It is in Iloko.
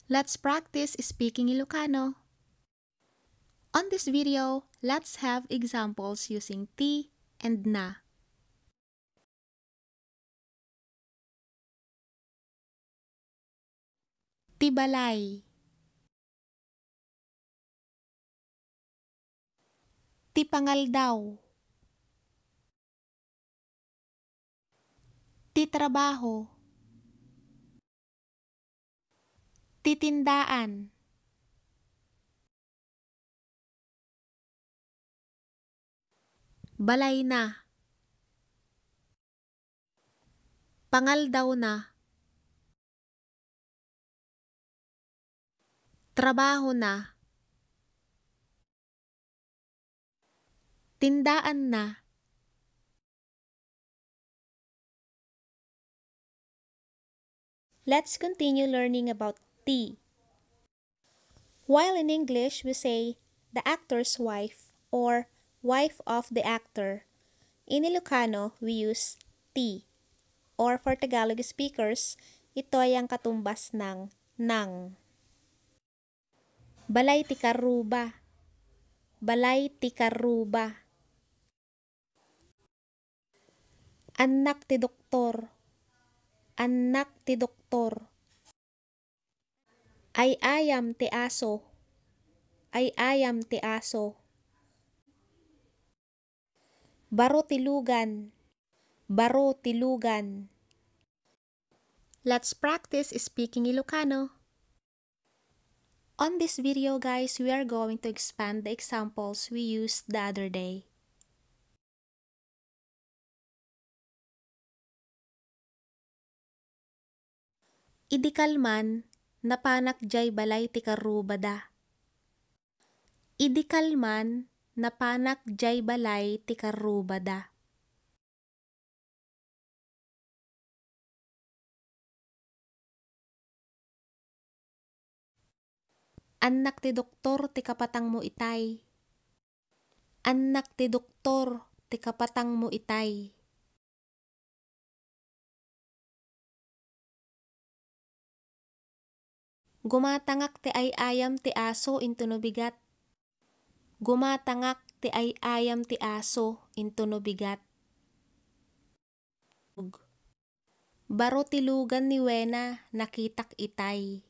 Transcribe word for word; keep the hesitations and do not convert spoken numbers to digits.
Let's practice speaking Ilocano. On this video, let's have examples using ti and na. Ti balay. Ti pangaldaw. Ti trabaho. Ti tindaan. Balayna. Pangaldawna. Trabahona. Tindaanna. Let's continue learning about ti. While in English, we say the actor's wife or wife of the actor. In Ilocano, we use ti. Or for Tagalog speakers, ito ay ang katumbas ng nang. Balay ti karruba. Balay ti karruba. Annak ti doktor. Annak ti doktor. Ay-ayam ti aso. Ay-ayam ti aso. Baro ti lugan. Baro ti lugan. Let's practice speaking Ilocano. On this video, guys, we are going to expand the examples we used the other day. Idi kalman, napanak jay balay ti karrubada. Idi kalman, napanak jay balay ti karrubada. Annak ti doktor ti kapatangmo itay. Annak ti doktor ti kapatangmo itay. Gumatangak ti ay-ayam ti aso into no bigat. Gumatangak ti ay-ayam ti aso into no bigat. Baro ti lugan ni Wena, nakitak itay.